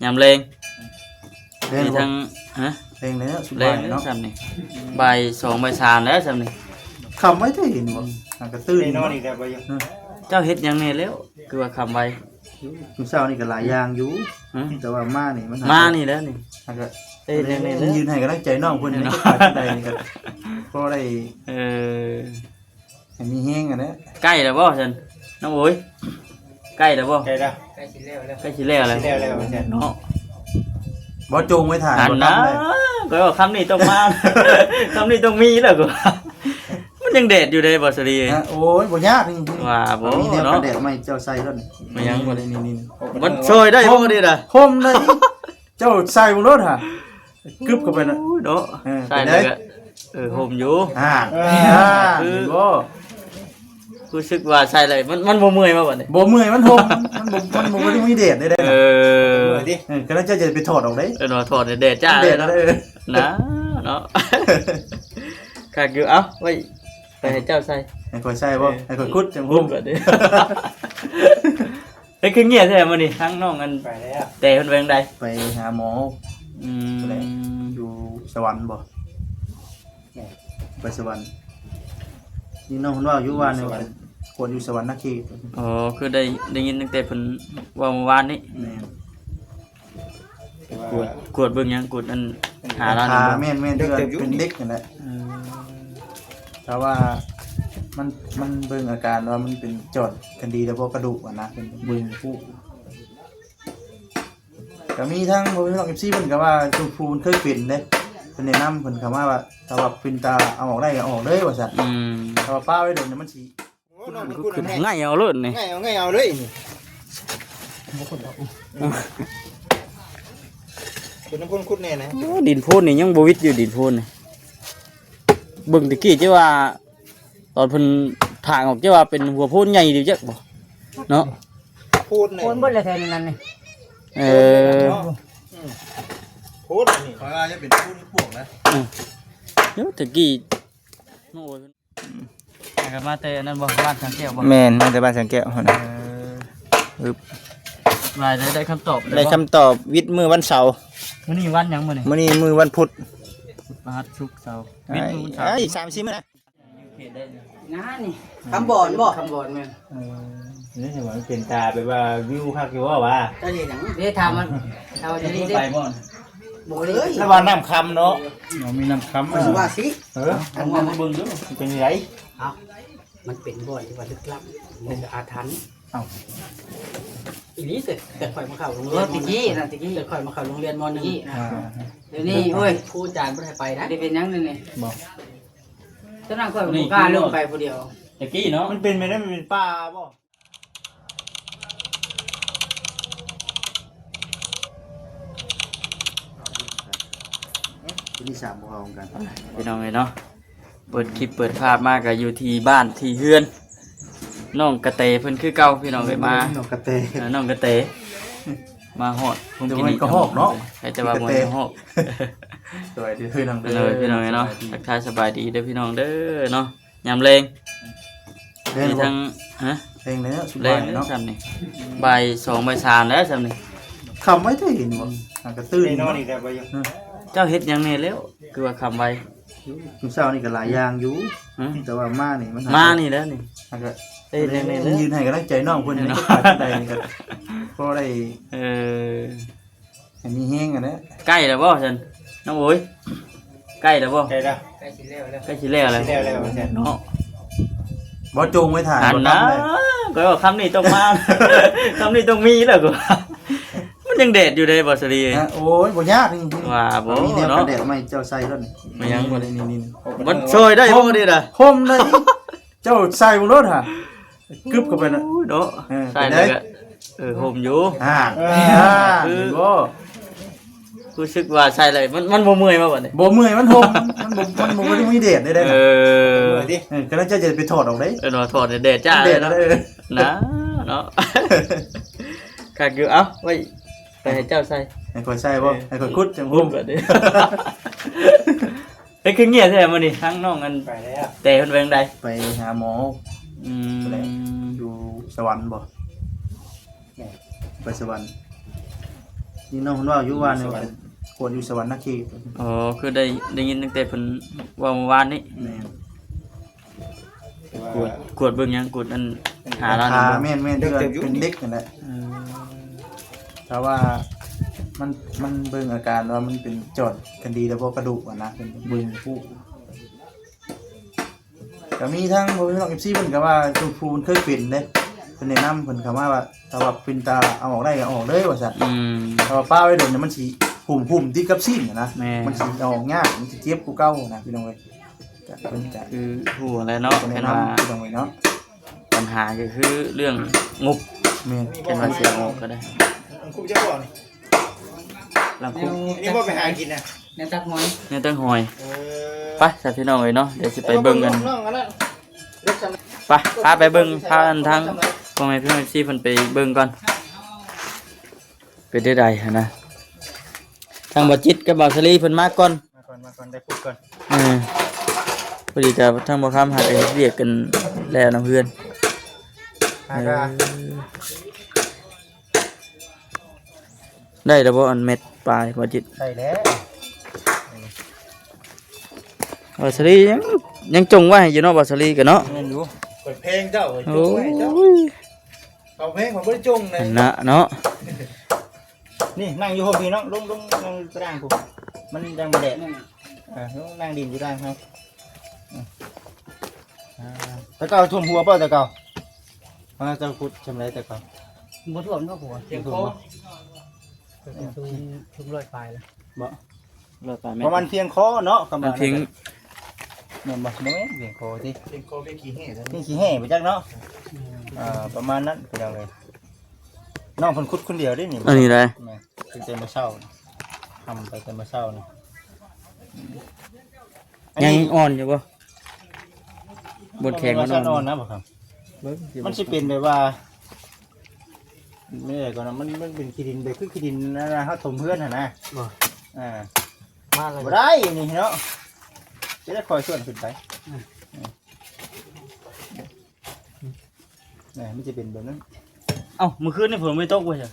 ຍາມແລງ ແລງ ມີທັງ ຮະ ແລງແລ້ວ ສຸດ ແລງ ບ່າຍເນາະ ແລ້ວຊ່ຳນີ້ ບ່າຍສອງ ບ່າຍສາມແລ້ວຊ່ຳນີ້ ຄ່ຳໄວແທ້ເຫັນບໍ່ ຫາກະຕື່ນ ໄດ້ນອນອີກແລ້ວບໍ່? ເຈົ້າເຮັດຫຍັງແດ່ແລ້ວ ຄືວ່າຄ່ຳໄວ? ມື້ເຊົ້ານີ້ກໍຫຼາຍຢ່າງຢູ່ ຮະ ແຕ່ວ່າມານີ້ມັນ ມານີ້ແຫຼະນີ້ ຫາກະ ເຮັດຫຍັງແດ່ແລ້ວ ຢືນໃຫ້ກຳລັງໃຈນ້ອງເພິ່ນນີ້ ເນາະ ກໍພໍໄດ້ ເອີ ໃຫ້ມີແຮງຫັ້ນແຫຼະ ໃກ້ແລ້ວບໍ່ຊັ້ນ ນ້ອງໂອຍ ໃກ້ແລ້ວບໍ່? ໃກ້ແລ້ວ ໃກ້ຊິແລ້ວແລ້ວ ໃກ້ຊິແລ້ວແລ້ວ ຊິແລ້ວແລ້ວວ່າຊັ້ນ ເນາະ ບໍ່ຈົ່ງໄວ້ຖ້າ ຫັ້ນນະ ບໍ່ທັນໄດ້ ຂ້ອຍວ່າຄ່ຳນີ້ຕ້ອງມາ ຄ່ຳນີ້ຕ້ອງມີແລ້ວ ກໍວ່າ ມັນຍັງແດດຢູ່ເດ້ ບໍ່ສາລີ ຮະ ໂອ້ຍ ບໍ່ຍາກນີ້ ວ່າບໍ່ ມີແນວ ເນາະ ກັນແດດມາໃຫ້ເຈົ້າໃສ່ໂລດ ມາຫຍັງບໍ່ໄດ້ ນີ້ໆໆ ມັນຊ່ອຍໄດ້ບໍ່ນີ້ນະ ຫົ່ມໄດ້ ເຈົ້າໃສ່ເບິ່ງໂລດຫາ ກຶບເຂົ້າໄປນະ ໂອ້ຍເນາະ ເອີ ໃສ່ແລ້ວກໍ ເອີ ຫົ່ມຢູ່ ອ່າ ເອີ ອ່າ ຄື ເຫັນບໍ່ ຮູ້ສຶກວ່າໃສ່ແລ້ວ ມັນ ມັນບໍ່ເມື່ອຍບໍ່ບັດນີ້? ບໍ່ເມື່ອຍ ມັນຫົ່ມ ມັນບໍ່ ມັນບໍ່ໄດ້ມີແດດໃດໆ ເອີ ເອີ ກຳລັງຈະໄປຖອດອອກເດ້ ເອີ ຖອດໃຫ້ແດດຈ້າ ແດດເນາະ ເອີ ນະ ເນາະ ຄັກຢູ່ ເອົ້າ ໄວ້ ໄປໃຫ້ເຈົ້າໃສ່ ໃຫ້ຂ້ອຍໃສ່ບໍ່? ເອີ ໃຫ້ຂ້ອຍຂຸດຈັ່ງຫົ່ມ ຂຸດກ່ອນເດ້ ເອີ ຄືງຽບແທ້ມື້ນີ້ ທາງນ້ອງອັນ ໄປແລ້ວ ແຕ່ເພິ່ນໄປທາງໃດ? ໄປຫາໝໍ ອືມ ຢູ່ສະຫວັນບໍ່? ແມ່ນ ໄປສະຫວັນ ນີ້ນ້ອງເພິ່ນເວົ້າຢູ່ວ່າ ຢູ່ສະຫວັນ ກວດຢູ່ສະຫວັນນະເຂດ ອໍ ຄືໄດ້ ໄດ້ຍິນຕັ້ງແຕ່ເພິ່ນເວົ້າມື້ວານນີ້ ແມ່ນ ກວດ ກວດເບິ່ງຫຍັງ ກວດອັນ ຫາລາວນີ້ບໍ່? ແມ່ນໆ ເປັນເດັກຫັ້ນແຫຼະ ເອີ ຖ້າວ່າມັນ ມັນເບິ່ງອາການວ່າມັນເປັນຈອດຄັນດີແລ້ວບໍ່ ກະດູກຫັ້ນນະ ເປັນເບິ່ງຜູ້ ກໍມີທັງ ພໍ່ແມ່ພີ່ນ້ອງ ເອັຟຊີ ເພິ່ນກໍວ່າ ຜູ້ເພິ່ນເຄີຍເປັນເດ້ ເພິ່ນແນະນຳ ເພິ່ນເຂົ້າມາວ່າ ຖ້າວ່າເປັນຕາເອົາອອກໄດ້ກໍເອົາອອກເລີຍວ່າຊັ້ນ ອືມ ຖ້າວ່າປະໄວ້ດົນນີ້ມັນຊິ ໂອ້ ນອນ ມັນ ມັນ ມັນ ໄງ່ເອົາໂລດນີ້ ໄງ່ເອົາ ໄງ່ເອົາເລີຍນີ້ ເປັນນ້ຳຄົນຂຸດແນ່ນະ ໂອ້ ດິນໂພນນີ້ຍັງບໍ່ວິດຢູ່ ດິນໂພນນີ້ ເບິ່ງແຕ່ກີ້ຈະວ່າ ຕອນເພິ່ນຖາງອອກ ຈະວ່າເປັນຫົວໂພນໃຫຍ່ດີຈັກບໍ່ເນາະ ໂພນ ໂພນເບິດແລ້ວແຖວນັ້ນນີ້ ເອີ ເນາະ ອືມ ໂພນນີ້ ຂ້ອຍວ່າຈະເປັນໂພນປວກນະ ອືມ ເອີ ແຕ່ກີ້ ໂອ້ຍ ຫາກັນມາແຕ່ອັນນັ້ນບໍ່ ບ້ານສັງແກ້ວບໍ່? ແມ່ນ ມາແຕ່ບ້ານສັງແກ້ວຫັ້ນນະ ເອີ ອຶບ ວ່າໄດ້ ໄດ້ຄຳຕອບແລ້ວບໍ່? ໄດ້ຄຳຕອບ ວິດມື້ວັນເສົາ ມື້ນີ້ວັນຫຍັງມື້ນີ້? ມື້ນີ້ມື້ວັນພຸດ ພຸດ ພະຫັດ ສຸກ ເສົາ ວິດມື້ວັນເສົາ ເອີ ອີກສາມສີ່ມື້ນະ ນານີ້ ຄຳບອນບໍ່? ຄຳບອນແມ່ນ ເອີ ນີ້ຖືວ່າມັນເປັນຕາແບບວ່າວິວຄັກຢູ່ບໍ່ວະ? ເຈົ້າເຮັດຫຍັງ? ເດ້ ຖາມມັນ ຖາມວ່າຈະໄດ້ ໄປບໍ່? ບໍ່ເລີຍ ແຕ່ວ່ານ້ຳຄຳເນາະ ເນາະ ມີນ້ຳຄຳ ເພິ່ນວ່າຊິ ເອີ ເອົາມາເບິ່ງດູ ເປັນຈັ່ງໃດ? ເອົ້າ ມັນເປັນບ່ອນທີ່ວ່າລຶກລັບ ເປັນອາຖັນ ເອົ້າ ອີ່ຫຼີ ແຕ່ ແຕ່ຂ້ອຍມາເຂົ້າໂຮງຮຽນ ເອີ ແຕ່ກີ້ນະ ແຕ່ກີ້ ແຕ່ຂ້ອຍມາເຂົ້າໂຮງຮຽນ ມໍໜຶ່ງ ອ່າ ດຽວນີ້ ໂອ້ຍ ຄູອາຈານບໍ່ໃຫ້ໄປນະ ໄດ້ເປັນຫຍັງນີ້ ບໍ່ ຕອນນັ້ນຂ້ອຍບໍ່ກ້າລົງໄປຜູ້ດຽວ ແຕ່ກີ້ເນາະ ມັນເປັນແບບນັ້ນ ມັນເປັນປ່າບໍ່? ທີນີ້ສາມບໍ່ເຂົ້າໂຮງການ ພີ່ນ້ອງເອີຍເນາະ ເປີດຄລິບເປີດພາບມາກໍຢູ່ທີ່ບ້ານທີ່ເຮືອນ ນ້ອງກະແຕເພິ່ນຄືເກົ່າ ພີ່ນ້ອງເອີຍ ມາ ນ້ອງກະແຕ ເອີ ນ້ອງກະແຕ ມາຮອດໂຮງກິນນີ້ ແຕ່ວ່າມັນກໍຮອກເນາະ ໃຫ້ແຕ່ວ່າບໍ່ໄດ້ຮອກ ສະບາຍດີເດີພີ່ນ້ອງເດີ ເອີ ພີ່ນ້ອງເອີຍເນາະ ສະບາຍດີ ທັກທາຍສະບາຍດີເດີພີ່ນ້ອງເດີເນາະ ຍາມແລງ ແລງ ມີທັງ ຮະ ແລງແລ້ວ ສຸດ ແລງ ບ່າຍເນາະ ແລ້ວຊ່ຳນີ້ ບ່າຍສອງ ບ່າຍສາມແລ້ວຊ່ຳນີ້ ຄ່ຳໄວແທ້ເຫັນບໍ່ ຫາກະຕື່ນ ໄດ້ນອນອີກແລ້ວບໍ່? ເຈົ້າເຮັດຫຍັງແດ່ແລ້ວ ຄືວ່າຄ່ຳໄວ? ມື້ເຊົ້ານີ້ກໍຫຼາຍຢ່າງຢູ່ ຮະ ແຕ່ວ່າມານີ້ມັນ ມານີ້ແຫຼະນີ້ ຫາກະ ເຮັດຫຍັງແດ່ແລ້ວ ຢືນໃຫ້ກຳລັງໃຈນ້ອງເພິ່ນນີ້ ເນາະ ກໍພໍໄດ້ ກໍພໍໄດ້ ເອີ ໃຫ້ມີແຮງຫັ້ນແຫຼະ ໃກ້ແລ້ວບໍ່ຊັ້ນ ນ້ອງໂອຍ ໃກ້ແລ້ວບໍ່? ໃກ້ແລ້ວ ໃກ້ຊິແລ້ວແລ້ວ ໃກ້ຊິແລ້ວແລ້ວ ຊິແລ້ວແລ້ວວ່າຊັ້ນ ເນາະ ບໍ່ຈົ່ງໄວ້ຖ້າ ຫັ້ນນະ ກໍວ່າຄ່ຳນີ້ຕ້ອງມາ ຄ່ຳນີ້ຕ້ອງມີແລ້ວ ກໍວ່າ ມັນຍັງແດດຢູ່ເດ້ ບໍ່ສາລີ ຮະ ໂອ້ຍ ບໍ່ຍາກນີ້ ວ່າບໍ່ ມີແນວ ເນາະ ກັນແດດມາໃຫ້ເຈົ້າໃສ່ໂລດນີ້ ມາຫຍັງບໍ່ໄດ້ ນີ້ໆ ມັນຊ່ອຍໄດ້ບໍ່ນີ້ນະ ຫົ່ມໄດ້ ເຈົ້າໃສ່ເບິ່ງໂລດຫາ ກຶບເຂົ້າໄປນະ ໂອ້ຍເນາະ ເອີ ໃສ່ແລ້ວກໍ ເອີ ຫົ່ມຢູ່ ອ່າ ເອີ ອ່າ ຄື ເຫັນບໍ່ ຮູ້ສຶກວ່າໃສ່ແລ້ວ ມັນ ມັນບໍ່ເມື່ອຍບໍ່ບັດນີ້? ບໍ່ເມື່ອຍ ມັນຫົ່ມ ມັນບໍ່ ມັນບໍ່ໄດ້ມີແດດໃດໆ ເອີ ເອີ ກຳລັງຈະ ຈະໄປຖອດອອກເດ້ ເອີ ຖອດໃຫ້ແດດຈ້າເລີຍເນາະ ນະ ເນາະ ຄັກຢູ່ ເອົ້າ ໄວ້ ໄປໃຫ້ເຈົ້າໃສ່ ໃຫ້ຂ້ອຍໃສ່ບໍ່? ເອີ ໃຫ້ຂ້ອຍຂຸດຈັ່ງຫົ່ມ ເອີ ເຮັດຄືງຽບແທ້ມື້ນີ້ ທາງນ້ອງອັນ ໄປແລ້ວ ແຕ່ເພິ່ນໄປທາງໃດ? ໄປຫາໝໍ ອືມ ຢູ່ສະຫວັນບໍ່? ແມ່ນ ໄປສະຫວັນ ນີ້ນ້ອງເພິ່ນເວົ້າຢູ່ວ່າ ຢູ່ສະຫວັນ ເປັນກວດຢູ່ສະຫວັນນະເຂດ. ອໍ ຄືໄດ້ ໄດ້ຍິນຕັ້ງແຕ່ເພິ່ນເວົ້າມື້ວານນີ້. ແມ່ນ. ກວດ ກວດເບິ່ງຫຍັງ? ກວດອັນ ຫາລາວນີ້ບໍ່? ແມ່ນໆ ທີ່ວ່າເປັນເດັກຫັ້ນແຫຼະ. ເອີ ຖ້າວ່າມັນ ມັນເບິ່ງອາການວ່າມັນເປັນຈອດກັນດີແລ້ວບໍ່ ກະດູກຫັ້ນນະ ເພິ່ນເບິ່ງຮູ້. ກະມີທັງພໍ່ແມ່ພີ່ນ້ອງເອັຟຊີເພິ່ນກະວ່າ ຜູ້ເພິ່ນເຄີຍເປັນເດ້ ເພິ່ນແນະນຳ ເພິ່ນກະມາວ່າ ຖ້າວ່າເປັນຕາເອົາອອກໄດ້ກະເອົາອອກເລີຍວ່າຊັ້ນ. ອືມ ຖ້າວ່າປະໄວ້ດົນນີ້ ມັນຊິຫຸ້ມໆຕິດກັບຊີ້ນຫັ້ນນະ. ແມ່ນ. ມັນຊິເອົາອອກຍາກ ມັນຊິເຈັບກວ່າເກົ່າຫັ້ນນະ ພີ່ນ້ອງເອີຍ. ກະເພິ່ນກະ ຄືຮູ້ແຫຼະເນາະ ແນະນຳ ພີ່ນ້ອງເອີຍເນາະ. ບັນຫາກະຄືເລື່ອງງົບ. ແມ່ນ. ເພິ່ນວ່າຊິເອົາອອກກະໄດ້. ອັນຄຸບຈັກບໍ່ນີ້? ຫຼັງຄຸບ ນີ້ບໍ່ໄປຫາກິນນະ ແນວຕັກຫອຍ ແນວຕັກຫອຍ. ເອີ ໄປຊະພີ່ນ້ອງເອີຍເນາະ ດຽວຊິໄປເບິ່ງກັນ. ໄປ ພາໄປເບິ່ງ ພາທາງພໍ່ແມ່ພີ່ນ້ອງເອັຟຊີເພິ່ນໄປເບິ່ງກ່ອນ ເປັນແນວໃດຫັ້ນນະ. ທາງບ່າວຈິດກັບບ່າວສາລີເພິ່ນມາກ່ອນ ມາກ່ອນ ມາກ່ອນ ໄດ້ພຸດກ່ອນ. ເອີ ພໍດີກະທາງບ່າວຄຳຫາກະເຮັດວຽກກັນແລ້ວນຳເຮືອນ. ຫາກະ ເອີ ໄດ້ແລ້ວບໍ່ ອັນແມັດປາຍ ບ່າວຈິດ? ໄດ້ແລ້ວ. ບ່າວສາລີຍັງ ຍັງຈົ່ງໄວ້ຢູ່ເນາະ ບ່າວສາລີກະເນາະ. ແມ່ນຢູ່ ຂ້ອຍແພງເຈົ້າ ຂ້ອຍຈົ່ງໄວ້ໃຫ້ເຈົ້າ. ໂອ້ຍ ເອົາແພງ ຂ້ອຍບໍ່ໄດ້ຈົ່ງເລີຍ ຫັ້ນນະເນາະ. ນີ້ນັ່ງຢູ່ຫ້ອງພີ້ເນາະ ລົງ ລົງ ນັ່ງຢູ່ຕາລ່າງພຸ້ນ ມັນຈັ່ງບໍ່ແດດ. ເອີ ລົງນັ່ງດິນຢູ່ຕາລ່າງເຮົາ. ອືມ ອ່າ ແຕ່ເກົ່າຖ້ວມຫົວບໍ່ ແຕ່ເກົ່າ? ເຮົາເຈົ້າຂຸດຊ່ຳໃດແຕ່ເກົ່າ? ບໍ່ຖ້ວມເນາະ ຫົວ ບໍ່ຖ້ວມບໍ່? ສູງ ສູງຮ້ອຍປາຍແລ້ວ. ບໍ່ ຮ້ອຍປາຍແມັດ ປະມານພຽງຄໍເນາະ ປະມານພຽງ ແມ່ນບໍ່? ບໍ່ແມ່ນພຽງຄໍຕິ ພຽງຄໍ ພຽງຂີ້ແຮ່ ພຽງຂີ້ແຮ່ໄປຈັກເນາະ. ອືມ ອ່າ ປະມານນັ້ນ ພີ່ນ້ອງເອີຍ. ນ້ອງເພິ່ນຂຸດຄົນດຽວເດ້ນີ້. ອັນນີ້ໄດ໋ ແມ່ນ ຕັ້ງແຕ່ມື້ເຊົ້າ ທຳໄປແຕ່ມື້ເຊົ້ານີ້. ຍັງອ່ອນຢູ່ບໍ່? ບ່ອນແຂງມັນອ່ອນ ອ່ອນນະບໍ່ຄັບ? ເບິ່ງ ມັນຊິເປັນແບບວ່າ ແມ່ນກ່ອນນະ ມັນ ມັນເປັນຂີ້ດິນແບບຄືຂີ້ດິນນັ້ນນະ ເຮົາຖົມເຮືອນຫັ້ນນະ. ບໍ່ ອ່າ ມາແລ້ວ ບໍ່ໄດ້ນີ້ເນາະ ຈະໄດ້ຄ່ອຍຊວນຂຶ້ນໄປ. ອືມ ນີ້ ມັນຈະເປັນແບບນັ້ນ. ເອົ້າ ມື້ຄືນນີ້ຝົນບໍ່ໄດ້ຕົກບໍ່ຊະ?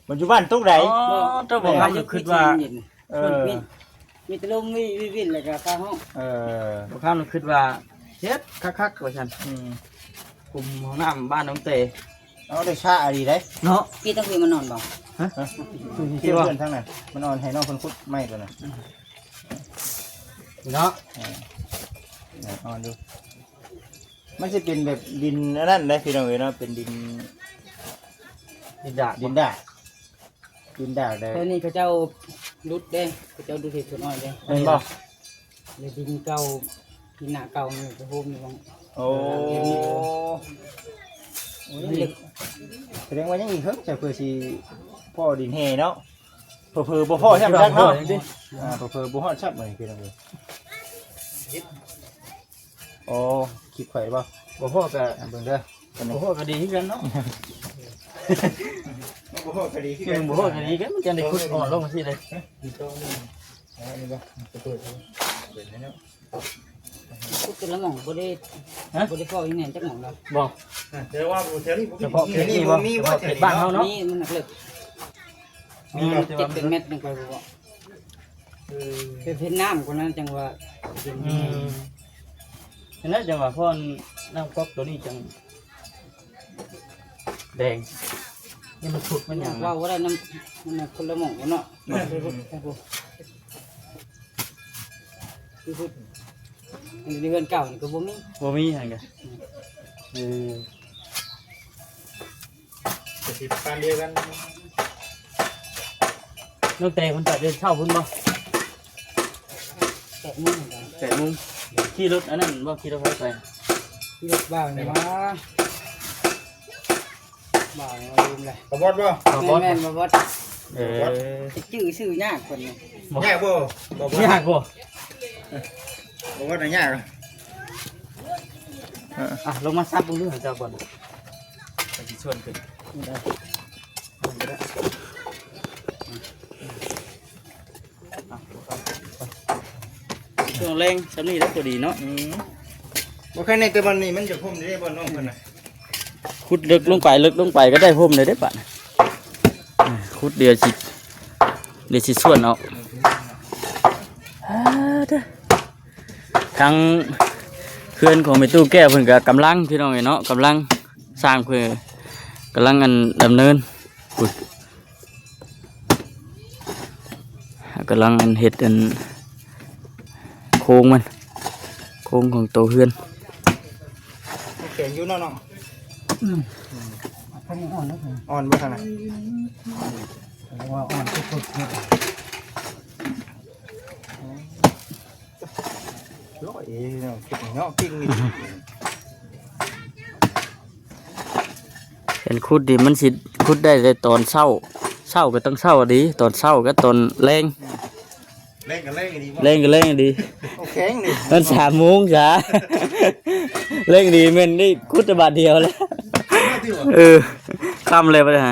ປັດຈຸບັນຕົກໃດ? ອໍ ຕົກບໍ່ ແມ່ນ ຄຳຄິດວ່າ ເອີ ມີ ມີແຕ່ລົມວິ່ນໆ ແລ້ວກະຟ້າຮ້ອງ. ເອີ ບໍ່ຄຳຄິດວ່າເຮັດຄັກໆ ວ່າຊັ້ນ. ອືມ ຄຸມຫ້ອງນ້ຳບ້ານນ້ອງເຕ. ເອົາ ໄດ້ຊະອີ່ຫຼີເດ້ເນາະ. ພີ່ຕ້ອງເພິ່ນມານອນບໍ່? ຮະ? ເພື່ອນທາງນັ້ນ ມັນອ່ອນ ໃຫ້ນ້ອງເພິ່ນຂຸດໃໝ່ກ່ອນນະ ເນາະ. ເອີ ອ່ອນຢູ່. ມັນຊິເປັນແບບດິນອັນນັ້ນເດ້ ພີ່ນ້ອງເອີຍເນາະ ເປັນດິນ ດິນດາກ ດິນດາກ ດິນດາກເດ້. ແຖວນີ້ເຂົາເຈົ້າຫຼຸດເດ້ ເຂົາເຈົ້າຫຼຸດເຮັດສວນອ້ອຍເດ້. ແມ່ນບໍ່? ແລ້ວດິນເກົ່າ ດິນນາເກົ່າມັນໄປໂຮມຢູ່. ໂອ້ ໂອ້ຍ ສະແດງວ່າຍັງອີກເຫິງ ເພື່ອຊິພໍ້ດິນແຮ່ເນາະ. ເຜີໆບໍ່ພໍ້ຊ້ຳຈັກເນາະ. ອ່າ ເຜີໆບໍ່ຮອດຊ້ຳ ພີ່ນ້ອງເອີຍ. ໂອ້ ຄລິບຂ້ອຍບໍ່? ບໍ່ພໍ້ກະ ເບິ່ງເດີ ບໍ່ພໍ້ກະດີຄືກັນເນາະ. ບໍ່ພໍ້ກະດີຄືກັນ ບໍ່ພໍ້ກະດີຄືກັນ ມັນຈັ່ງໄດ້ຂຸດອ່ອນລົງຊີ້ເດ້. ເອີ ນີ້ບໍ່ ເປີດເນາະ. ຂຸດແຕ່ລະໝ່ອງບໍ່ໄດ້ ຮະ? ບໍ່ໄດ້ພໍ້ອີ່ແມ່ນຈັກໝ່ອງດອກ. ບໍ່ ແຕ່ວ່າແຖວນີ້ບໍ່ມີ ສະເພາະເຂດນີ້ບໍ່? ສະເພາະເຂດບ້ານເຮົາເນາະ. ມີ ມັນໜັກເລິກ ມີ ມັນເຈັດເປັນແມັດລົງໄປບໍ່? ເອີ ເປັນເຂດນ້ຳກວ່ານັ້ນ ຈັ່ງວ່າເປັນ. ອືມ ຫັ້ນແຫຼະ ຈັ່ງວ່າ ເພາະນ້ຳກັອກໂຕນີ້ຈັ່ງແດງ ນີ້ມັນຂຸດມັນຫຍັງ ເວົ້າບໍ່ໄດ້ນຳ ມັນຄົນລະໝ່ອງເນາະ. ຄືພຸດ ອັນນີ້ເຮືອນເກົ່ານີ້ກະບໍ່ມີ ບໍ່ມີຫັ້ນກະ. ອືມ ເອີ ກະຊິປານດຽວກັນ. ນ້ອງແຕເພິ່ນໄປແຕ່ເຊົ້າພຸ້ນບໍ່? ແປດໂມງ ແປດໂມງ. ຂີ່ລົດອັນນັ້ນບໍ່? ຂີ່ລົດໃຜໄປ? ຂີ່ລົດບ່າວນີ້ມາ ບ່າວນີ້ມາລືມແຫຼະ. ບ່າວບອດບໍ່? ບ່າວບອດ ແມ່ນໆ ບ່າວບອດ. ເອີ ຊິຈື່ຊື່ຍາກເພິ່ນນີ້. ຍາກບໍ່? ບ່າວບອດ ຍາກບໍ່? ບ່າວບອດຍາກ. ອ່ະ ລົງມາຊັບເບິ່ງດູເຈົ້າກ່ອນ ໄປຊິຊວນຂຶ້ນ. ໄດ້ ໄດ້ ຊ່ວງແລງຊ່ຳນີ້ແຫຼະ ພໍດີເນາະ. ອືມ ບໍ່ ແຄ່ໃນແຕ່ບ່ອນນີ້ມັນຈະພົມເດ້ ບ່ອນນ້ອງເພິ່ນນະ. ຂຸດເລິກລົງໄປ ເລິກລົງໄປກະໄດ້ພົມເລີຍເດ້ບາດນີ້. ອາ ຂຸດດຽວຊິ ດຽວຊິຊວນເອົາ. ເອີ ເດີ ທາງເຮືອນຂອງແມ່ຕູ້ແກ້ວເພິ່ນກໍກຳລັງ ພີ່ນ້ອງເອີຍເນາະ ກຳລັງສ້າງ ເພິ່ນກຳລັງ ອັນ ດຳເນີນ ພຸ້ນ ກຳລັງ ອັນ ເຮັດ ອັນ ໂຄງມັນ ໂຄງຂອງໂຕເຮືອນ. ແຂງຢູ່ເນາະນ້ອງ. ອືມ ທາງນີ້ອ່ອນເນາະ ອ່ອນບໍ່ທາງນັ້ນ? ວ່າອ່ອນສຸດໆ ເນາະ ເອີ ເນາະ ເກັ່ງເນາະ ເກັ່ງນີ້. ເຫັນຂຸດນີ້ມັນຊິຂຸດໄດ້ແຕ່ຕອນເຊົ້າ ເຊົ້າກໍຕ້ອງເຊົ້າດີ ຕອນເຊົ້າກັບຕອນແລງ ແລງກໍແລງດີ ແລງກໍແລງດີ. ໂອເຄນີ້ ມັນສາມໂມງຊະ ແລງດີແມ່ນໄດ້ຂຸດແຕ່ບາດດຽວແລ້ວ. ເອີ ຄ່ຳແລ້ວບັດນີ້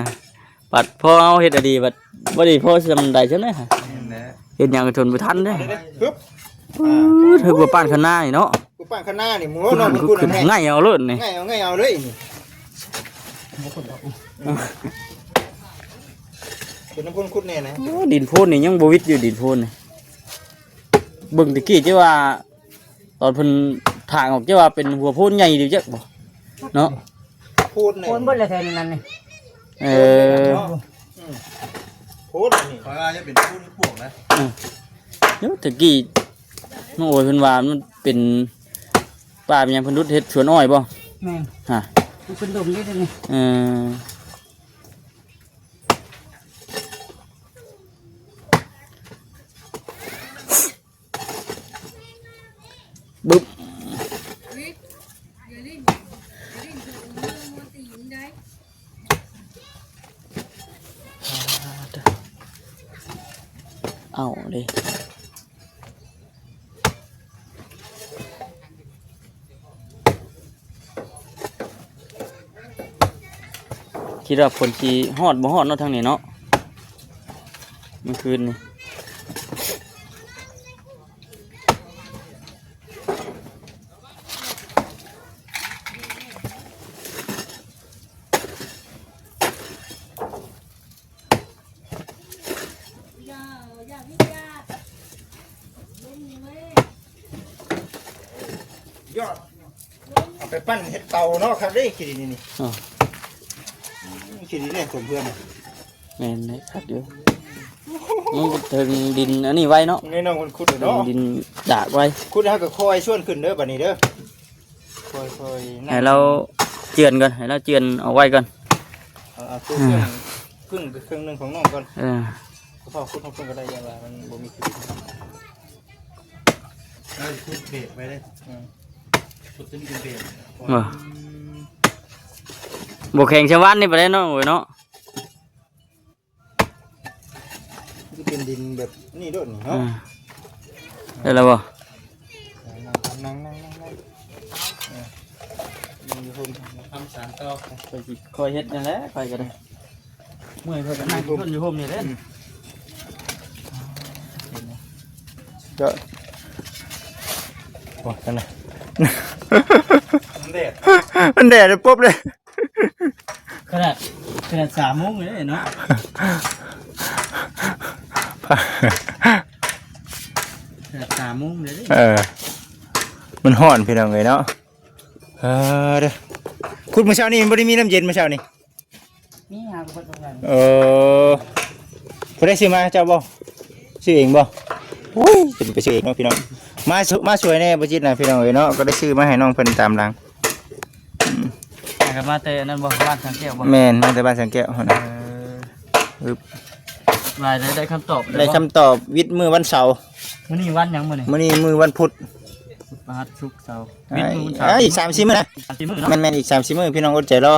ບັດພໍເຮົາເຮັດອັນດີ ບັດບໍ່ໄດ້ພໍສ່ຳໃດຊັ້ນນະ ແມ່ນແຫຼະ ເຮັດຫຍັງກໍທົນບໍ່ທັນເດ້. ປຶບ ເອີ ຖືກວ່າປານຄະນານີ້ເນາະ ປານຄະນານີ້ ໝູນ້ອງພຸ້ນ ງ່າຍເອົາໂລດນີ້ ງ່າຍເອົາ ງ່າຍເອົາເລີຍນີ້. ເປັນນ້ຳພຸ້ນຂຸດແນ່ນະ. ໂອ້ ດິນໂພນນີ້ຍັງບໍ່ວິດຢູ່ ດິນໂພນນີ້ ເບິ່ງແຕ່ກີ້ຈະວ່າ ຕອນເພິ່ນຖາງອອກ ຈະວ່າເປັນຫົວໂພນໃຫຍ່ດີຈັກບໍ່ເນາະ ໂພນນີ້ ໂພນເບິດແລ້ວແຖວນັ້ນນີ້. ເອີ ໂພນນີ້ ຂ້ອຍວ່າຈະເປັນໂພນປວກນະ. ເອີ ເອີ ແຕ່ກີ້ນ້ອງໂອຍເພິ່ນວ່າມັນເປັນປ່າເປັນຫຍັງ ເພິ່ນຫຼຸດເຮັດສວນອ້ອຍບໍ່? ແມ່ນ ຮະ ເປັນດົງເດ້ນີ້. ເອີ ບຶບ ເອົາເດ້. ຄິດວ່າຝົນຊິຮອດບໍ່ຮອດເນາະ ທາງນີ້ເນາະ ມື້ຄືນນີ້. ຍອດ ເອົາໄປປັ້ນເຮັດເຕົາເນາະ ຄັກເດ້ ຂີ້ດິນນີ້. ອໍ ອືມ ຂີ້ດິນແຫຼະສົມເພື່ອນ. ແມ່ນເດ້ ຄັກຢູ່ ມັນເຖິງດິນອັນນີ້ໄວເນາະ ແນ່ນອນ ມັນຂຸດເນາະ ເຖິງດິນດາກໄວ ຂຸດແລ້ວກໍຄ່ອຍຊວນຂຶ້ນເດີ ບັດນີ້ເດີ. ຄ່ອຍໆ ໃຫ້ລາວເຈື່ອນກ່ອນ ໃຫ້ລາວເຈື່ອນເອົາໄວ້ກ່ອນ. ເອົາ ເອົາຕົວເຄື່ອງ ເຄິ່ງ ເຄິ່ງໜຶ່ງຂອງນ້ອງກ່ອນ. ເອີ ພໍຂຸດເຮົາເພິ່ນກໍໄດ້ ຢ່າວ່າມັນບໍ່ມີຄືນ. ເອີ ຂຸດເບດໄວ້ເດ້. ອືມ ຂຸດຕົວນີ້ເປັນເບດ. ບໍ່ ອືມ ບໍ່ແຂງຊະວານນີ້ປານໃດເນາະ ໂອ້ຍເນາະ. ຄືເປັນດິນແບບນີ້ໂດດນີ້ເນາະ. ອ່າ ໄດ້ແລ້ວບໍ່? ນັ່ງ ນັ່ງ ນັ່ງ ນັ່ງ ນັ່ງ ເອີ ນັ່ງຢູ່ຮົ່ມ ທຳສານຕໍ່. ຂ້ອຍຊິຄ່ອຍເຮັດນັ້ນແຫຼະ ຂ້ອຍກໍໄດ້ ເມື່ອຍຂ້ອຍກໍນັ່ງຢູ່ຮົ່ມນີ້ແຫຼະ. ອືມ ເດີ ໂອ້ຍ ນັ້ນນະ ມັນແດດ ມັນແດດປົບເລີຍ. ຂະໜາດ ຂະໜາດສາມໂມງເລີຍເນາະ ຂະໜາດສາມໂມງເລີຍ. ເອີ ມັນຮ້ອນພີ່ນ້ອງເອີຍເນາະ. ເອີ ເດີ ຂຸດມື້ເຊົ້ານີ້ບໍ່ໄດ້ມີນ້ຳເຢັນ ມື້ເຊົ້ານີ້. ນີ້ຫາກໍເພິ່ນໂຮງງານ. ເອີ ຜູ້ໃດຊື້ມາ ເຈົ້າບໍ່? ຊື້ເອງບໍ່? ໂອ້ຍ ຈະໄປຊື້ເອງເນາະພີ່ນ້ອງ. ມາ ມາຊ່ວຍແດ່ບໍ່ຈິດນະ ພີ່ນ້ອງເອີຍເນາະ ກໍໄດ້ຊື້ມາໃຫ້ນ້ອງເພິ່ນຕາມຫຼັງ. ອືມ ຫາກັນມາແຕ່ນັ້ນບໍ່? ບ້ານສັງແກ້ວບໍ່? ແມ່ນ ມາແຕ່ບ້ານສັງແກ້ວຫັ້ນນະ. ເອີ ອຶບ ຫຼາຍ ໄດ້ ໄດ້ຄຳຕອບແລ້ວບໍ່? ໄດ້ຄຳຕອບ ວິດມື້ວັນເສົາ. ມື້ນີ້ວັນຫຍັງມື້ນີ້? ມື້ນີ້ມື້ວັນພຸດ. ພຸດ ພະຫັດ ສຸກ ເສົາ ວິດມື້ວັນເສົາ. ເອີ ອີກສາມສີ່ມື້ນະ. ສາມສີ່ມື້ເນາະ. ແມ່ນໆ ອີກສາມສີ່ມື້ ພີ່ນ້ອງອົດໃຈລໍ.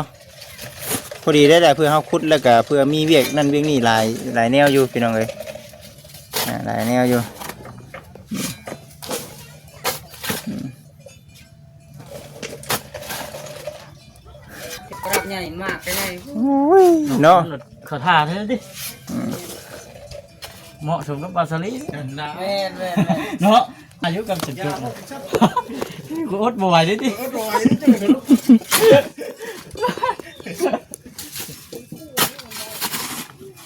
ພໍດີໄດ້ ເພື່ອເຮົາຂຸດ ແລ້ວກະເພື່ອມີວຽກນັ້ນວຽກນີ້ ຫຼາຍ ຫຼາຍແນວຢູ່ ພີ່ນ້ອງເອີຍ ອ່າ ຫຼາຍແນວຢູ່. ອືມ ອືມ ກະດາບໃຫຍ່ ໝາກກະໃຫຍ່. ໂອ້ຍ ເນາະ ເຂົາທ່າແທ້ຕິ. ອືມ ເໝາະສົມກັບບາສາລີ. ແມ່ນໆໆ ເນາະ ອາຍຸກັບເຈັດສິບ ກູອົດບໍ່ໄຫວເດ້ຕິ ອົດບໍ່ໄຫວເດ້.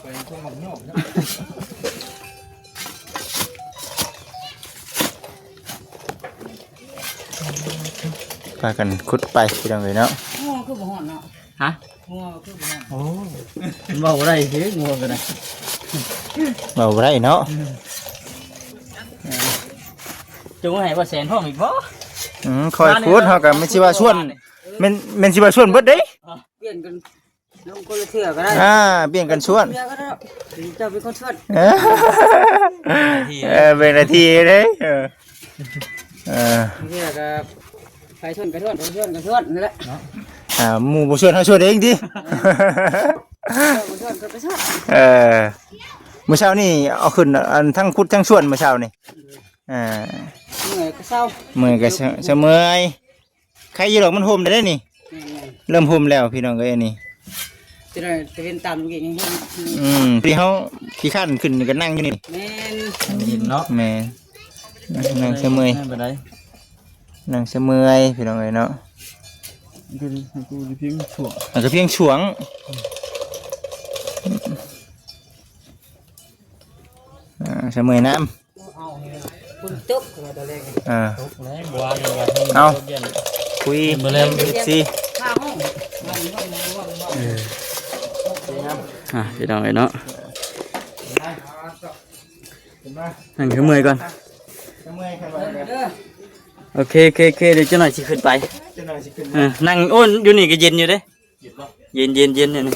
ຂ້ອຍຍັງຄົນມັກຍອມເນາະ. ພາກັນຂຸດໄປພີ່ນ້ອງເອີຍເນາະ. ງົວຄືບໍ່ຮ້ອນເນາະ? ຮະ? ງົວຄືບໍ່ຮ້ອນ? ໂອ້ ມັນເວົ້າບໍ່ໄດ້ເດ້ ງົວກໍໄດ້ ເວົ້າບໍ່ໄດ້ເນາະ. ເອີ ຈູງໃຫ້ບໍ່ແສນພ້ອມອີກບໍ່? ອືມ ຄ່ອຍຂຸດ ເຮົາກໍແມ່ນຊິວ່າຊວນ ແມ່ນ ແມ່ນຊິວ່າຊວນເບິດເດ້. ປ່ຽນກັນ ລົງຄົນລະເທື່ອກໍໄດ້ ອ່າ ປ່ຽນກັນຊວນ ເທື່ອກໍໄດ້ ເຈົ້າເປັນຄົນຊວນ ເອີ ເອີ ເປັນໜ້າທີ່ເດ້ ເອີ ເອີ ເທື່ອກໍໃຜຊວນກໍຊວນ ໃຜຊວນກໍຊວນນັ້ນແຫຼະເນາະ ອ່າ ໝູ່ບໍ່ຊວນ ເຮົາຊວນເອງຕິ ເອີ ເຈົ້າບໍ່ຊວນກໍໄປຊວນ ເອີ ມື້ເຊົ້ານີ້ເອົາຂຶ້ນ ອັນ ທັງຂຸດທັງຊວນມື້ເຊົ້ານີ້ ເອີ ເມື່ອຍກໍເຊົາ ເມື່ອຍກໍເຊົາ ເຊົາເມື່ອຍ. ໄຄຢູ່ດອກ ມັນຮົ່ມໄດ້ນີ້ ແມ່ນໆ ເລີ່ມຮົ່ມແລ້ວພີ່ນ້ອງເອີຍ ອັນນີ້ ຈະໄດ້ຕາເວັນຕາມອີກ ອືມ ທີ່ເຮົາຂີ້ຄ້ານຂຶ້ນກໍນັ່ງຢູ່ນີ້ ແມ່ນ ເຫັນເນາະ ແມ່ນ ນັ່ງຊະເມື່ອຍ ນັ່ງຊະເມື່ອຍພີ່ນ້ອງເອີຍເນາະ ກໍພຽງຊ່ວງ ອາ ກໍພຽງຊ່ວງ ອ່າ ຊະເມື່ອຍນຳ. ຝົນຕົກວ່າຕອນແລກນີ້ ອ່າ ຕົກແລ້ວ ບໍ່ວ່ານີ້ວ່າ ເອົ້າ ຕົກເຢັນ ຄຸຍ ມື້ແລງ ເອັຟຊີ ເອີ ອ່າ ພີ່ນ້ອງເອີຍເນາະ ນັ່ງເມື່ອຍກ່ອນ ໂອເຄ ໂອເຄ ໂອເຄ ດຽວຈັກໜ້ອຍຊິຂຶ້ນໄປ ຈັກໜ້ອຍຊິຂຶ້ນ ເອີ ນັ່ງ ໂອ້ ຢູ່ນີ້ກໍເຢັນຢູ່ເດ້. ເຢັນ ເຢັນ ເຢັນ ອັນນີ້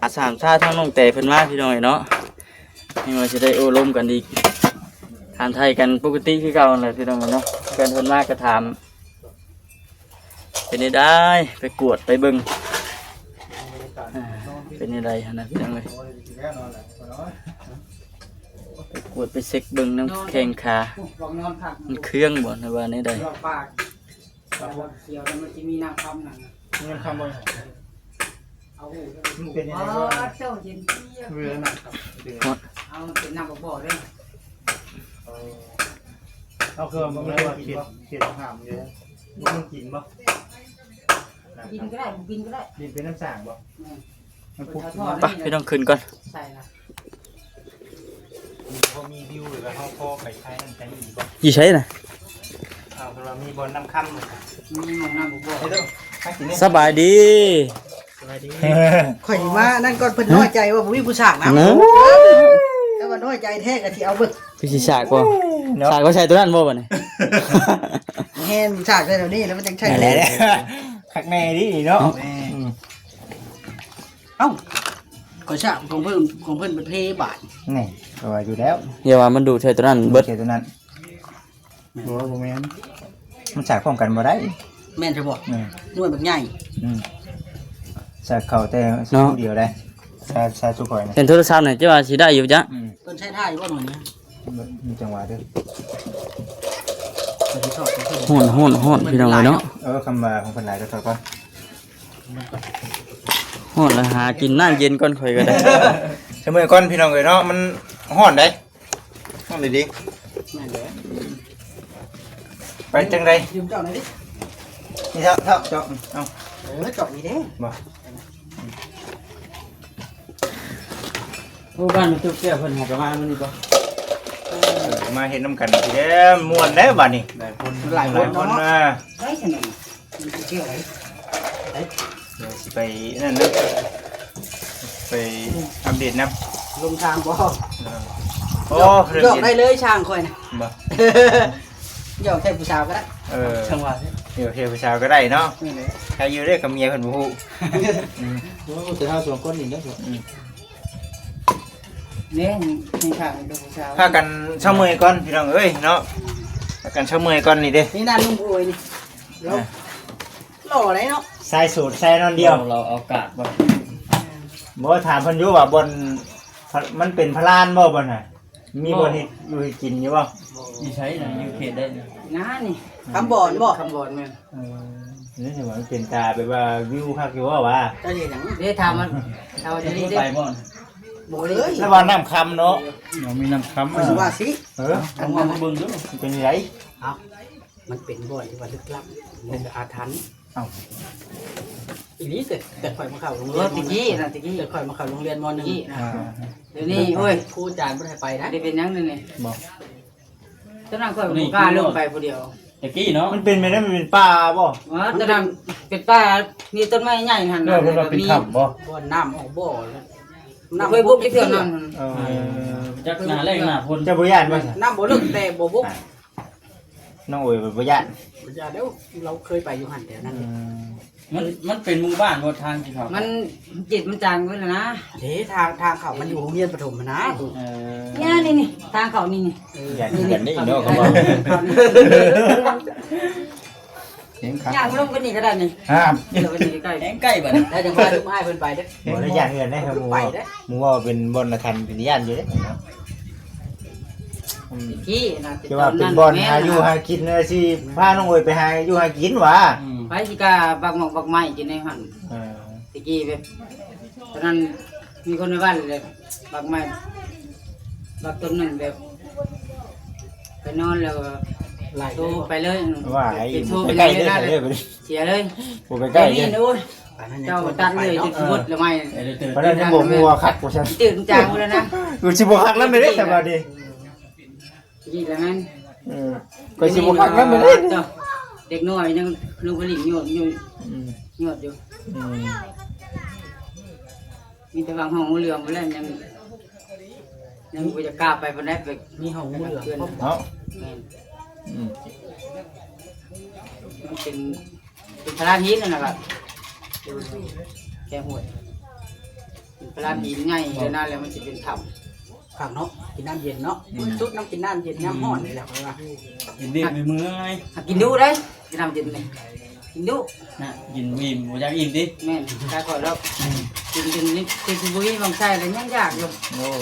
ອາສາມຊາທາງນ້ອງແຕເພິ່ນມາພີ່ນ້ອງເອີຍເນາະ ນີ້ວ່າຊິໄດ້ໂອ້ລົມກັນອີກ ຖາມໄຖ່ກັນປົກກະຕິຄືເກົ່າຫັ້ນແຫຼະພີ່ນ້ອງເອີຍເນາະ ເພື່ອນເພິ່ນມາກໍຖາມ ເປັນຈັ່ງໃດ ໄປກວດໄປເບິ່ງ ອ່າ ເປັນຈັ່ງໃດຫັ້ນນະພີ່ນ້ອງເອີຍ ໄປກວດໄປເຊັກເບິ່ງນຳແຂ້ງຂາ ມັນເຄືອງບໍ່ ຫຼືວ່າແນວໃດ? ແລ້ວມັນຊິມີນ້ຳຄຳນັ້ນນະ ມີນ້ຳຄຳບໍ່? ເອົາຫູ ມັນເປັນຈັ່ງໃດວະ? ເຈົ້າເຢັນເຈຍບ ເວລານ້ຳຄຳ ເອົາເປັນນ້ຳບໍ່ບໍ່ເດີ້. ເອີ ເອົາ ຄືວ່າບໍ່ແມ່ນວ່າເຂດ ເຂດຫ້າມຢູ່ ບໍ່ມີກິນບໍ່? ກິນກໍໄດ້ ບໍ່ກິນກໍໄດ້ ກິນເປັນນ້ຳສ້າງບໍ່? ແມ່ນ ມັນປຸກ ໄປ ໄປ ພີ່ນ້ອງ ຂຶ້ນກ່ອນ ໃສ່ລະ ພໍມີວິວ ຫຼືວ່າເຮົາພໍໄປຖ່າຍນັ້ນຖ່າຍນີ້ບໍ່? ຢູ່ໃສນະ? ເອົາ ເພິ່ນວ່າມີບ່ອນນ້ຳຄຳ ມີໝ່ອງນ້ຳບໍ່ບໍ່ ສະບາຍດີ ສະບາຍດີ ຂ້ອຍຊິມານັ້ນກ່ອນ ເພິ່ນນ້ອຍໃຈວ່າບໍ່ມີຜູ້ສ້າງນຳ ແຕ່ວ່ານ້ອຍໃຈແທ້ກໍຊິເອົາເບິ່ງ ຄືຊິສາກບໍ່? ເນາະ ສາກກໍໃສ່ຕົວນັ້ນບໍ່ບັດນີ້? ແມ່ນ ສາກໃສ່ຕົວນີ້ແລ້ວມັນຈັ່ງໃຊ້ ນັ້ນແຫຼະ ຄັກແນ່ດີເນາະ ເນາະ ອືມ ເອົ້າ ກໍສາກຂອງເພິ່ນ ຂອງເພິ່ນໄປເພບາດ ນີ້ ກໍວ່າຢູ່ແລ້ວ ຢ່າວ່າມັນດູດໃສ່ຕົວນັ້ນເບິດ ໃສ່ຕົວນັ້ນ ບໍ່ ບໍ່ແມ່ນ ມັນສາກພ້ອມກັນບໍ່ໄດ້ ແມ່ນຊະບໍ່? ແມ່ນ ໜ່ວຍບັກໃຫຍ່ ອືມ ສາກເຂົ້າແຕ່ ເນາະ ຜູ້ດຽວໄດ້ ສາກ ສາກສຸຂ້ອຍນະ ເຫັນໂທລະສັບນີ້ ເຈົ້າວ່າຊິໄດ້ຢູ່ຈັກ ອືມ ເພິ່ນໃຊ້ຖ່ານຢູ່ບໍ່ໜ່ວຍນີ້? ມີຈັງຫວະເດີ້ ຮ້ອນ ຮ້ອນ ຮ້ອນ ພີ່ນ້ອງເອີຍເນາະ ເອີ ຄຳວ່າຂອງເພິ່ນຫຼາຍກໍຖອດກ່ອນ ຮ້ອນແລ້ວຫາກິນນ້ຳເຢັນກ່ອນຂ້ອຍກໍໄດ້ ຊະເມື່ອຍກ່ອນພີ່ນ້ອງເອີຍເນາະ ມັນຮ້ອນເດ້ ນ້ອງດີໆ ແມ່ນເດ້ ໄປຈັ່ງໃດ? ຢືມເຈົ້າໜ່ອຍດິ ນີ້ເຈົ້າ ເຈົ້າ ເຈົ້າ ເອົາ ເອີ ເຈາະນີ້ເດ້ ບໍ່ ໂອ້ ບ້ານແມ່ຕູ້ແກ້ວເພິ່ນຫາກະມາມື້ນີ້ບໍ່? ເອີ ມາເຮັດນຳກັນພີ້ແຫຼະ ມ່ວນແຫຼະບາດນີ້ ຫຼາຍຄົນ ຫຼາຍຄົນເນາະ ມາ ໄດ້ຊັ້ນນະ ມັນຊິກ່ຽວໄດ໋ ໄດ້ ດຽວຊິໄປນັ້ນນະ ໄປອັບເດດນຳ ລົງທາງບໍ່? ເອີ ໂອ້ ເລື່ອງ ຢອກໄດ້ເລີຍຊ່າງຂ້ອຍນະ ບໍ່ ຢອກໃສ່ຜູ້ສາວກໍໄດ້ ເອີ ຈັ່ງຫວະ ຢອກໃສ່ຜູ້ສາວກໍໄດ້ເນາະ ແມ່ນແຫຼະ ໃຄຢູ່ເດ້ກັບເມຍເພິ່ນບໍ່ຮູ້ ອືມ ໂອ້ ແຕ່ເຮົາສອງຄົນນີ້ເນາະ ອືມ ແມ່ນ ໃຫ້ຂ້າເປັນຜູ້ສາວ ພາກັນເຊົາເມື່ອຍກ່ອນພີ່ນ້ອງເອີຍເນາະ ພາກັນເຊົາເມື່ອຍກ່ອນນີ້ເດ້ ນີ້ນະ ລຸງຜູ້ເອີຍນີ້ ເອີ ຫຼໍ່ໄດ໋ເນາະ ຊາຍໂສດຊາຍນອນດຽວ ເຮົາເອົາກາດບໍ່? ບໍ່ ຖາມເພິ່ນຢູ່ວ່າບ່ອນ ມັນເປັນພະລານບໍ່ບ່ອນນະ? ມີບ່ອນເຮັດຢູ່ເຮັດກິນຢູ່ບໍ່? ຢູ່ໃສນະ? ຢູ່ເຂດໃດນະ? ນານີ້ ຄຳບອນບໍ່? ຄຳບອນແມ່ນ ເອີ ນີ້ວ່າມັນເປັນຕາແບບວ່າວິວຄັກຢູ່ບໍ່ວະ? ຕາເຮັດຫຍັງ? ເດ້ ຖາມມັນ ຖາມວ່າຈະໄດ້ ໄປບໍ່? ບໍ່ເລີຍ ລະວ່ານ້ຳຄຳເນາະ ເນາະ ມີນ້ຳຄຳ ຂ້ອຍຊິວ່າຊິ ເອີ ເອົາມາເບິ່ງດູ ມັນເປັນຈັ່ງໃດ? ເອົ້າ ມັນເປັນບ່ອນທີ່ວ່າລຶກລັບ ມີອາຖັນ ເອົ້າ ອີ່ຫຼີ ແຕ່ ແຕ່ຂ້ອຍມາເຂົ້າໂຮງຮຽນ ຕະກີ້ນະ ຕະກີ້ ແຕ່ຂ້ອຍມາເຂົ້າໂຮງຮຽນ ມໍໜຶ່ງ ຕະກີ້ນະ ອ່າ ດຽວນີ້ ໂອ້ຍ ຄູອາຈານບໍ່ໃຫ້ໄປນະ ໄດ້ເປັນຫຍັງດຽວນີ້ ບໍ່ ຕອນນັ້ນຂ້ອຍບໍ່ກ້າລົງໄປຜູ້ດຽວ ຕະກີ້ເນາະ ມັນເປັນແມ່ນ ມັນເປັນປ່າບໍ່? ວ່າແຕ່ນັ້ນເປັນປ່າ ມີຕົ້ນໄມ້ໃຫຍ່ຫັ້ນ ເອີ ເພິ່ນວ່າເປັນຖ້ຳບໍ່? ບໍ່ ນ້ຳອອກບໍ່ ນ້ຳບໍ່ເຄີຍບົກຈັກເທື່ອນັ້ນ ເອີ ຈັກໜ້າແລ້ງໜ້າຝົນ ເຈົ້າບໍ່ຢ້ານບໍ່? ນ້ຳບໍ່ເລິກແຕ່ບໍ່ບົກ ນ້ອງໂອຍບໍ່ຢ້ານ ບໍ່ຢ້ານເດ້ ລາວເຄີຍໄປຢູ່ຫັ້ນແຖວນັ້ນ ອືມ ມັນ ມັນເປັນໝູ່ບ້ານບໍ່ທາງທີ່ເຂົ້າ? ມັນຈິດມັນຈັງເບິດແລ້ວນະ ເດ້ ທາງ ທາງເຂົ້າມັນຢູ່ໂຮງຮຽນປະຖົມຫັ້ນນະ ເອີ ນີ້ ນີ້ ນີ້ ທາງເຂົ້ານີ້ ນີ້ ເອີ ຢ້ານຄືກັນເດ້ເນາະ ເຂົາເວົ້າ ເຫັນຄັກ ຍ່າງລົງໄປນີ້ກໍໄດ້ນີ້ ຫ້າມ ດຽວໄປນີ້ໃກ້ ແຮງໃກ້ບັດນີ້ ແລ້ວຈັ່ງພາຊຸມອ້າຍເພິ່ນໄປເດ້ ບໍ່ໄດ້ຢ້ານເຮືອນເດ້ ໝູ່ ໄປເດ້ ໝູ່ເວົ້າເປັນບ່ອນນະຄັນ ເປັນຢ້ານຢູ່ເດ້ ອືມ ທີ່ນະ ທີ່ວ່າເປັນບ່ອນຫາຢູ່ຫາກິນ ຊິພານ້ອງໂອຍໄປຫາຢູ່ຫາກິນຫວາ ອືມ ໃຜຊິກ້າບັກໝອກບັກໄມ້ກິນໃນຫັ້ນ ເອີ ຕະກີ້ແບບ ຕອນນັ້ນມີຄົນໃນບ້ານເລີຍ ບັກໄມ້ ບັກຕົ້ນໜຶ່ງແບບ ໄປນອນແລ້ວກໍໂທໄປເລີຍ ວ່າໄອ້ ເປັນໂທໄປເລີຍ ເສຍເລີຍ ບໍ່ໄປໃກ້ເລີຍ ໂອ້ຍ ເຈົ້າຕັດເລີຍ ຈົນຊິໝົດລະໄມ້ ເອີ ເອີ ເອີ ປານນັ້ນຍັງບໍ່ຮູ້ວ່າຄັກວ່າຊັ້ນ ຈື່ນຈາງໝົດແລ້ວນະ ຄືຊິບໍ່ຄັກນຳເດ້ ສະບາຍດີ ນີ້ລະນັ້ນ ເອີ ຂ້ອຍຊິບໍ່ຄັກນຳເດ້ ເຈົ້າ ເດັກນ້ອຍຍັງລົງໄປຫຼິ້ນໂຍດຢູ່ ອືມ ໂຍດຢູ່ ອືມ ມີແຕ່ວ່າຫ້ອງງູເຫຼືອມພຸ້ນແຫຼະ ຍັງ ຍັງບໍ່ຢາກກ້າໄປປານໃດ ໄປ ມີຫ້ອງງູເຫຼືອມພ້ອມເນາະ ແມ່ນ ອືມ ມັນເປັນ ເປັນພະລານຫີນນັ້ນນະ ແຄຫ້ວຍ ເປັນພະລານຫີນໃຫຍ່ ອືມ ເດີນໜ້າແລ້ວມັນຊິເປັນຖ້ຳ ຄັກເນາະ ກິນນ້ຳເຢັນເນາະ ອືມ ສຸດນຳກິນນ້ຳເຢັນຍາມຮ້ອນນີ້ແຫຼະ ຂ້ອຍວ່າ ກິນເດັກເມື່ອຍ ຫາກິນດຸເດ້ ກິນນ້ຳເຢັນນີ້ ກິນດຸນະ ກິນອີ່ມ ບໍ່ຢາກອີ່ມຕິ ແມ່ນ ກາຍຂ້ອຍແລ້ວ ອືມ ກິນຈົນນີ້ ຄືຊິບໍ່ມີໝ່ອງໃສ່ແລ້ວ ຍັງຢາກຢູ່ ໂອ້ຍ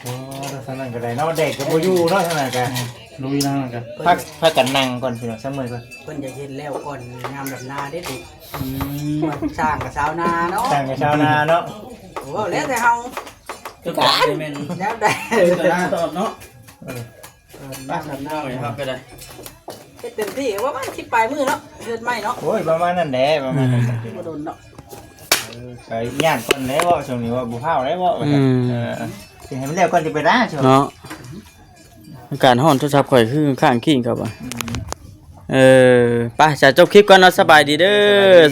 ໂອ້ ທາງນັ້ນກໍໄດ້ເນາະ ແດດກໍບໍ່ຢູ່ເນາະ ທາງນັ້ນກໍ ອືມ ລຸຍທາງນັ້ນກໍ ພັກ ພັກກັນນັ່ງກ່ອນ ພີ່ນ້ອງ ຊະເມື່ອຍກ່ອນ ເພິ່ນຢາກເຮັດແລ້ວກ່ອນຍາມດຳນາເດ້ຕິ ອືມ ຊ່າງກັບຊາວນາເນາະ ຊ່າງກັບຊາວນາເນາະ ເວົ້າແລ້ວແຕ່ເຮົາ ຄືກັນແມ່ນ ແລ້ວແຕ່ ຕອບເນາະ ເອີ ເອີ ບ້ານເຮົາເນາະ ເຮົາກໍໄດ້ ເຮັດເຕັມທີ່ ປະມານສິບປາຍມື້ເນາະ ເຮືອນໃໝ່ເນາະ ໂອ້ຍ ປະມານນັ້ນແຫຼະ ປະມານນັ້ນ ອືມ ບໍ່ດົນດອກ ເອີ ກໍຢ້ານກ່ອນແຫຼະເວົ້າ ຊ່ວງນີ້ເວົ້າບໍ່ພ້າວແຫຼະເວົ້າ ອືມ ເອີ ຊິໃຫ້ມັນແລ້ວກ່ອນ ຈະໄປດ່າ ເນາະ ອາກາດຮ້ອນ ໂທລະສັບຂ້ອຍຄືຄ້າງຄີ້ງເຂົາວ່າ ອືມ ເອີ ໄປ ຈະຈົບຄລິບກ່ອນເນາະ ສະບາຍດີເດີ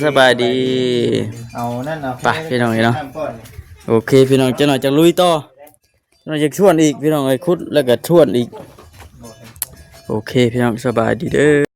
ສະບາຍດີ ສະບາຍດີ ເອົານັ້ນເອົາ ໄປ ພີ່ນ້ອງເອີຍເນາະ ໂອເຄ ພີ່ນ້ອງ ຈັກໜ້ອຍຈັ່ງລຸຍຕໍ່ ຈັກໜ້ອຍຈັ່ງຖ້ວນອີກ ພີ່ນ້ອງເອີຍ ຂຸດແລ້ວກໍຖ້ວນອີກ ໂອເຄ ພີ່ນ້ອງ ສະບາຍດີເດີ.